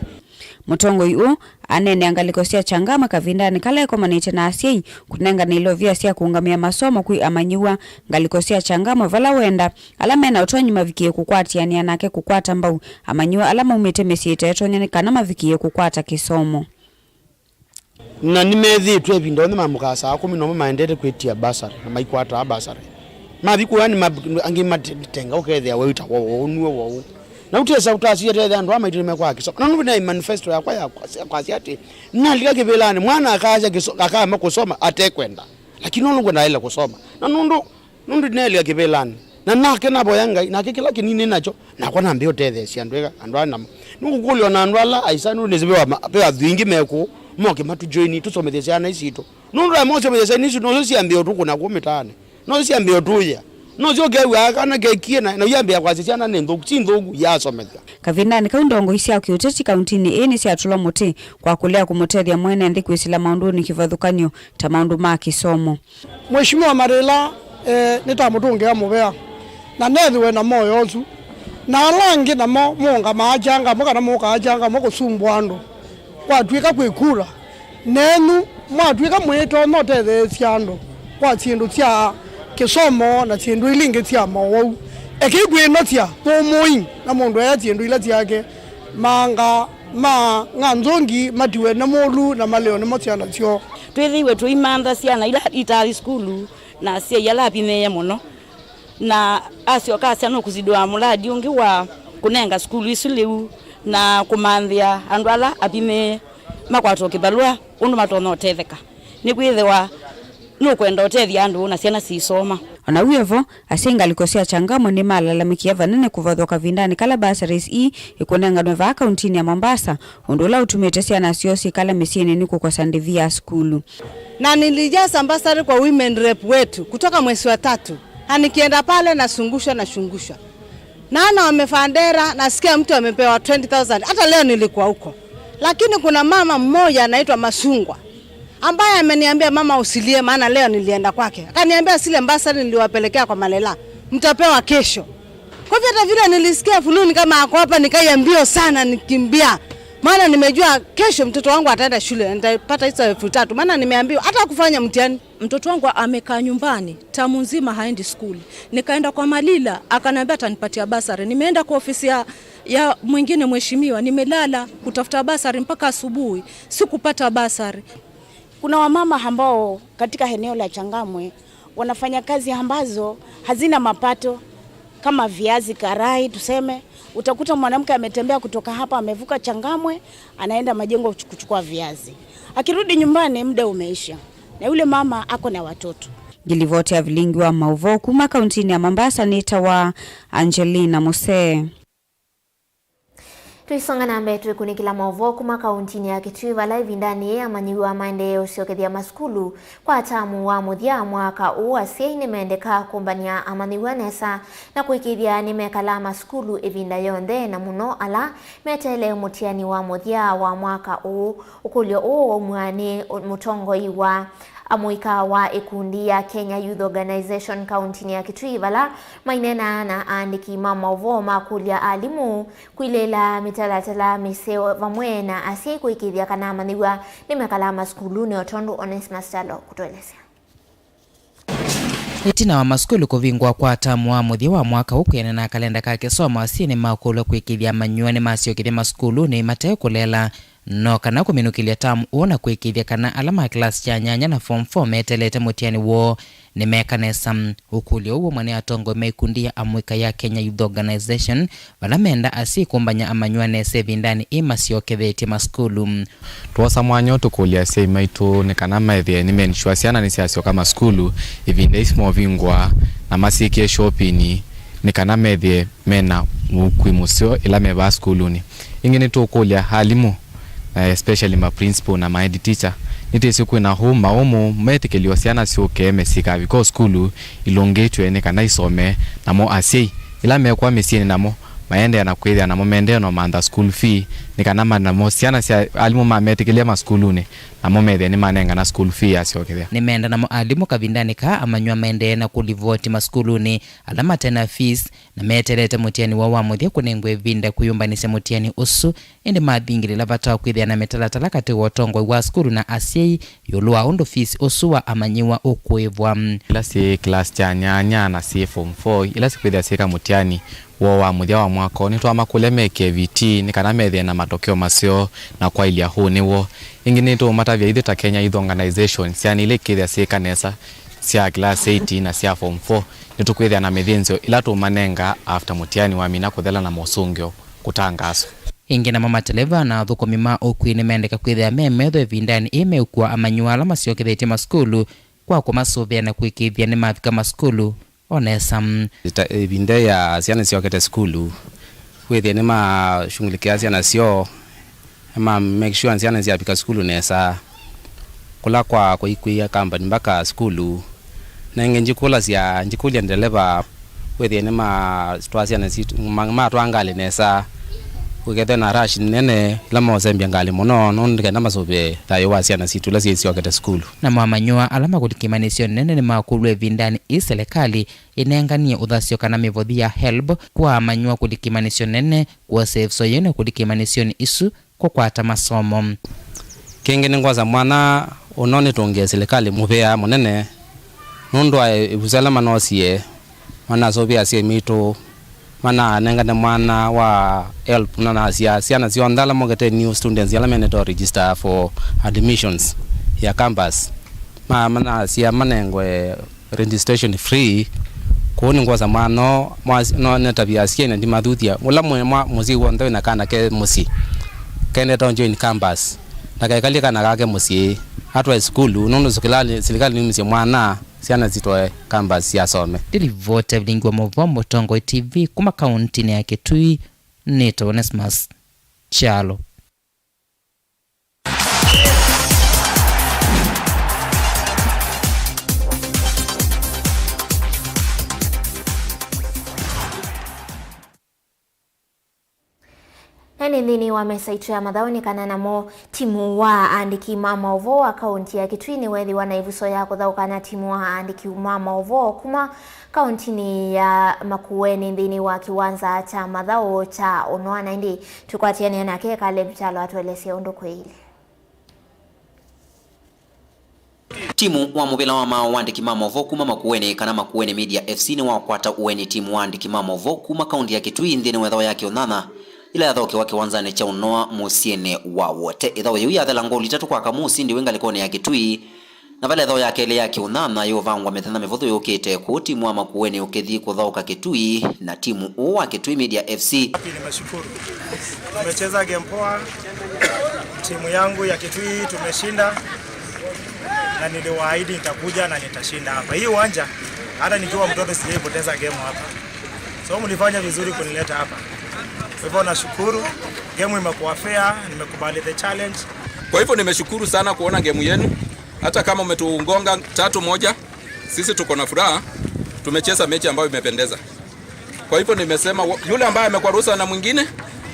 Mũtongoi ũũ aneenea ngalĩko sya Changamwe kavindanĩ kala ekomanĩte na asyai kũnengane ilovia sya kũũngamĩa masomo kwĩ amanyĩw'a ngalĩko sya Changamwe, vala wenda ala me na ũtonyi mavikĩe kũkwatĩanĩa nake kũkwata mbau amanyĩw'a ala maumĩte mĩsyĩ ĩteetonya nĩ kana mavikĩe kũkwata kĩsomo. Na nĩmethĩĩtwe ĩvinda yonthe mamũkaa saa kũmi nomo maendete kwĩtia basarĩ na maikwataa basarĩ. Mathi kũya nĩ ma-, angĩ matenga ũkethĩa wewĩta wou, nue wou. Na ũtesa ũtasie tethea andũ aa maitũ nĩmekwaa kĩsomo. Na nũndũ nĩ manifesto yakwa ya kwasya, kwasya atĩ, nalika kĩvĩlanĩ, mwana akaasya kĩso-, akaema kũsoma atekwenda. Lakini nũndũ ngwenda aĩle kũsoma. Na nũndũ, nũndũ nĩnalika kĩvĩlanĩ. Na nake navoya Ngai, nake kĩla kĩnini nakyo, nakwa nambĩa ũtetheesya andũ eka, andũ aa namo. Nĩngũkũlya ona andũ ala aisa, nũndũ nĩsĩ ve wa ma-, ve athwii aingĩ mekũũ, moke matũjoini, tũsomethye syana ii sitũ. Nũndũ aimosomethya syana isu, noso syambĩa ũtũkũna kũũ mĩtaanĩ. No syambĩa ũtũya. No syokew'aa kana kekie na, na yambĩa kwasya syana nĩ nthũku, si nthũku, yasomethya. Kavindanĩ kau, ndongoi sya kĩũteti kauntinĩ ĩĩ nĩsyatũlwa mũtĩ kwa kũlea kũmũtethya mwene nthĩ kwĩsĩla maũndũnĩ kĩvathũkany'o ta maũndũ ma kĩsomo. Mheshimiwa Malila, eh, nĩtamũtũngĩa mũvea, na nethĩwe na moyo ũsu, na ala angĩ namo mũũngamaa Changamwe kana mũkaa Changamwe kũsumbũa andũ. Kwatw'ĩka kwĩ kura nenyu, mwatw'ĩka mwĩtonya ũtetheesya andũ kwa syĩndũ sya kĩsomo na syĩndũ ila ingĩ sya mowau, ekei kwĩnosya mũmũi na mũndũ ea syĩndũ ila syake, maanga ma ng'anzũngi matiwe nĩ mũlu na malĩo nĩmo syana syoo. Twĩthĩiwe tũimantha syana ila itathi sukulu na asyai ala apinyĩĩe mũno. Na asyoka asya nũkũzindũa mũladi ũngĩ wa kũnenga sukulu isu lĩu na kũmanthĩa andũ ala apinyĩĩe makwatwe kĩvalũa ũndũ matonya ũtetheka, nĩkwĩthĩwa nũkwenda ũtethya andũ na syana siisoma. O na wĩ o vo, asyai ngalĩko sya Changamwe nĩmalalamĩkie vanene kũvathwa kavindanĩ kala bursaries ii ikũnenganwe vaa kauntinĩ ya Mombasa, ũndũ ũla ũtumĩte syana syoo syĩkala mĩsyĩnĩ nĩ kũkosa ndĩvi ya sukulu. Na nilijaza bursary kwa women rep wetu kutoka mwezi wa tatu. Na nikienda pale nazungushwa, nazungushwa. Naona wamevaa dera, nasikia mtu amepewa twenty thousand. Hata leo nilikuwa huko. Lakini kuna mama mmoja anaitwa Masungwa, ambaye ameniambia, "Mama, usilie, maana leo nilienda kwake." Akaniambia, "Zile bursary niliwapelekea kwa Malila, mtapewa kesho." Kwa hivyo hata vile nilisikia fulani kama ako hapa, nikaja mbio sana nikimbia. Maana nimejua kesho mtoto wangu ataenda shule, nitapata hizo elfu tatu. Maana nimeambiwa hata kufanya mtihani. Mtoto wangu amekaa nyumbani, tamu nzima haendi skuli. Nikaenda kwa Malila, akaniambia atanipatia basari. Nimeenda kwa ofisi ya, ya mwingine mheshimiwa, nimelala kutafuta basari mpaka asubuhi, sikupata basari. Kuna wamama ambao katika eneo la Changamwe wanafanya kazi ambazo hazina mapato, kama viazi karai tuseme. Utakuta mwanamke ametembea kutoka hapa, amevuka Changamwe, anaenda Majengo kuchu-, kuchukua viazi. Akirudi nyumbani, muda umeisha, na yule mama ako na watoto. Ngilivoti ya vilingi wa mauvoo kuma kauntinĩ ya Mombasa nĩtawa Angelina Musee. Tũisonga na mbee, twĩkunĩkĩla maũvoo kuma kauntinĩ ya Kitui, vala ĩvindanĩ yĩĩ amanyĩw'a maendee ũsyokethya masukulu kwa tamu wa mũthya mwaka ũũ. Asyai nĩmendeka kũmbany'a amanyĩw'a nesa na kũĩkĩĩthya nĩmekalaa masukulu ĩvinda yonthe, na mũno ala meteele mũtiani wa mũthya wa mwaka ũũ. Ũkũlyo ũũ waumw'a nĩ mũtongoi wa amũika wa ĩkundi ya Kenya Youth Organization kauntinĩ ya Kitui, vala maineenaa na aandĩki ma maũvoo makũlya alimũ kwilĩĩla mĩtalatala mĩseo vamwe na asyai kũĩkĩĩthya kana amanyĩw'a nĩmekalaa masukulunĩ, o tondũ Onesmus Kyalo kũtũelesya. Ĩtina wa masukulu kũvingwa kwa tamu wa mũthya wa mwaka ũũ, kwĩanana na kalenda ka kĩsomo, asyai nĩmakũlw'a kũĩkĩĩthya amanyĩw'a nĩmasyokethya masukulunĩ mate kũleela. no kana kũminũkĩlya term ũũ na kũĩkĩĩthya kana ala ma class kya nyanya na form four meteelete mũtiani woo nĩmeeka nesa. Ũkũlyo ũũ waumwa nĩ atongoi ma ikundi ya Amũika ya Kenya Youth Organization, vala menda asyai kũmbany'a amanyĩw'a nesa ĩvindanĩ ĩĩ masyokethetye masukulu. Twoosa mwanya ũũ tũkũlya asyai maitũ nĩ kana methĩe nĩme ensure syana nĩsyasyoka masukulu ĩvinda ĩsu movingũa, na masyĩkĩe shopping nĩ kana methĩe mena ũkui mũseo ĩla me vaa sukulunĩ. Ĩngĩ nĩtũũkũlya alimũ, na especially ma principal na ma head teacher, nĩtwĩsĩ kwĩna ũmau ũmũ metĩkĩlyo syana syũke mĩsyĩ kavika o sukulu ilũngĩtw'e nĩ kana isome, namo asyai ĩla mekwa mĩsyĩnĩ namo maendeea na kwĩthĩa namo mendee na ũmantha school fee, nĩ kana ma-, namo syana sya alimũ mametĩkĩlya masukulunĩ, namo methĩe nĩmanengana school fee yasyokethya. Nĩmenda namo alimũ kavindanĩ kaa amanyĩw'a maendee na kũlivoti masukulunĩ ala mate na fees na meteelete mũtiani woo wa mũthya kũnengwa ĩvinda kwĩyũmbanĩsya mũtiani ũsu, ĩndĩ mathingĩlĩla vata wa kwĩthĩa na mĩtalatala katĩ wa ũtongoi wa sukulu na asyai ĩũlũ wa ũndũ fees ũsu wa amanyĩw'a ũkũĩvwa. Ila syĩ class kya nyanya na syĩ form four, ila sikwĩthĩa syĩka mũtiani woo wa mũthya wa mwaka ũũ, nĩtwamakũlya meke vitii nĩ kana methĩe na matokeo maseo na kwaĩlya ũnĩ woo. Ĩngĩ nĩtũũmatavya ithyĩ ta Kenya Youth Organization, syana ila ikĩthĩa syĩka nesa sya class eight na sya form four, nĩtũkwĩthĩa na mĩthĩnzĩo ĩla tũũmanenga after mũtiani wamina kũthela na mosũngĩo kũtangaaswa. Ĩngĩ namo mateleva na athũkũmi ma ũkui nĩmendeka kwĩthĩa me metho ĩvindanĩ ĩĩ meũkua amanyĩw'a ala masyokethetye masukulu kwa kũmasũvĩa na kũĩkĩĩthya nĩmavika masukulu o nesa. Ĩta-, ĩvinda ya syana syokete sukulu, wĩthĩe nĩmashughulikia syana syoo, nĩma make sure syana syavika sukulu nesa, kũla kwa kũikwĩa kambani mpaka sukulu. Na ĩngĩ njikũlasya, njikũlya ndeleva, wĩthĩe nĩmatwaa syana sitũ, ma-, matwaa ngalĩ nesa, kũkethwe na rush nene ĩla mosembya ngalĩ mũno, nũndũ nĩ kenda masũvĩe thayũ wa syana sitũ ila syĩsyokete sukulu. Namo amanyĩw'a ala makũlika imanyĩsyo nene nĩmakũlw'a ĩvindanĩ ĩĩ selekalĩ ĩnenganie ũthasyo kana mĩvothi ya helb kwa amanyĩw'a kũlika imanyĩsyo nene, kwosa ĩvuso yĩu na kũlika imanyĩsyonĩ isu kũkwata masomo. Kĩngĩ nĩngwosa mwana ũno nĩtũngĩe silikalĩ mũvea mũnene nũndũ wa ĩvuso ĩla manosie, manasũvĩa asyai maitũ, mananengane mwana wa helb, na nasya syana syonthe ala mokete new students ala menete register for admissions ya campus, ma-, manasya manengwe registration free. Kũu nĩngwosa mwana ũũ, mwa-, no nĩtavya asyai na ndimathuthya. Ũla mwĩ mwa-, mũsyai w'onthe wĩna kana ke mũsyĩ, kendete o join campus, ndakaĩkalye kana kake mũsyĩ, atwae sukulu, nũndũ sukilali-, silikalĩ nĩumisye mwana syana sitwae campus syasome. Ndilivota vilingi wa maũvoo Mũtongoi T V kuma kauntinĩ ya Kitui, nĩtawa Onesmus Kyalo. Na nĩ nthĩnĩ wa mesa itũ ya mathaũ nĩ kana namo timu wa aandĩki ma maũvoo wa kaunti ya Kitui nĩweethĩwa na ĩvuso ya kũthaũka na timu wa aandĩki ma maũvoo kuma kauntinĩ ya Makueni nthĩnĩ wa kĩwanza kya mathaũ kya Ũnoa, na ĩndĩ tũkwatĩanĩa nake Caleb Kyalo atũelesye ũndũ kwĩĩle. Timu wa mũvĩla wa maũvoo wa andĩki ma maũvoo kuma Makueni kana Makueni Media F C nĩwakwata ũeni timu wa andĩki ma maũvoo kuma kaunti ya Kitui nthĩnĩ wa ĩthaũ ya kĩũnyanya ĩla yathaũkĩwa kĩwanzanĩ kya Ũnoa mũsyĩnĩ wa Wote. Ĩthaũ yĩu yathela ngolu itatũ kwa kamũ, ũsindi wĩ ngalĩkonĩ ya Kitui. Na vala ĩthaũ ya kelĩ ya kĩũnyanya yũvangwa mĩthenya mĩvũthũ yũkĩte, kũu timu wa Makueni ũkĩthi kũthaũka Kitui na timu ũũ wa Kitui Media F C. Wapi, nimeshukuru. Tumecheza game poa. Timu yangu ya Kitui tumeshinda. Na niliwaahidi nitakuja na nitashinda hapa. Hii uwanja, hata nikiwa mtoto sijawahi poteza game hapa. So mlifanya vizuri kunileta hapa. Kwa hivyo nashukuru. Game imekuwa fair, nimekubali the challenge. Kwa hivyo nimeshukuru sana kuona game yenu. Hata kama umetugonga tatu moja, sisi tuko na furaha. Tumecheza mechi ambayo imependeza. Kwa hivyo nimesema, wa-, yule ambaye amekwaruzwa na mwingine,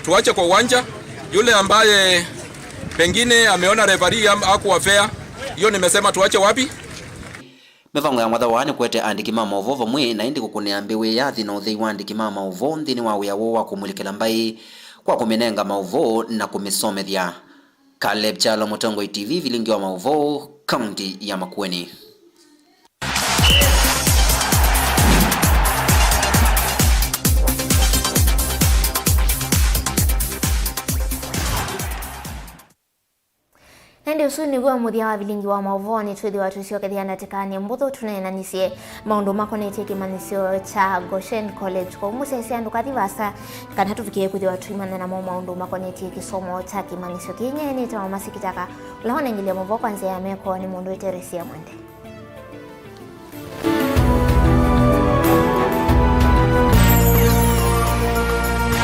tuache kwa uwanja. Yule ambaye pengine ameona referee am-, hakuwa fair, hiyo nimesema tuache wapi? Mĩvango ya mwatha waa nĩ kũete andĩki ma maũvoo vamwe na ĩndĩ kũkũnĩa mbĩ wĩyathi na ũthei wa andĩki ma maũvoo nthĩnĩ wa wĩa woo wa kũmulĩkĩla mbaĩ kwa kũmĩnenga maũvoo na kũmĩsomethya. Caleb Kyalo, Mũtongoi T V, vilingi wa maũvoo, kaunti ya Makueni. Ĩndĩ ũsu nĩw'o mũthya wa vilingi wa maũvoo. Nĩtwĩthĩwa tũisyokethya ndatĩkanĩ mbũthũ tũneenanĩsye maũndũ makonetye kĩmanyĩsyo kya Goshen College. Kwoou mũsyaĩĩsya ndũkathi vaasa kana tũvikĩe kwĩthĩwa tũimanya namo maũndũ makonetye kĩsomo kya kĩmanyĩsyo kĩĩ. Nyie nĩtawa Mercy Kitaka, ũla wanengelya maũvoo kwa nzĩa ya meko nĩ mũndũ wĩ Teresia Mwende.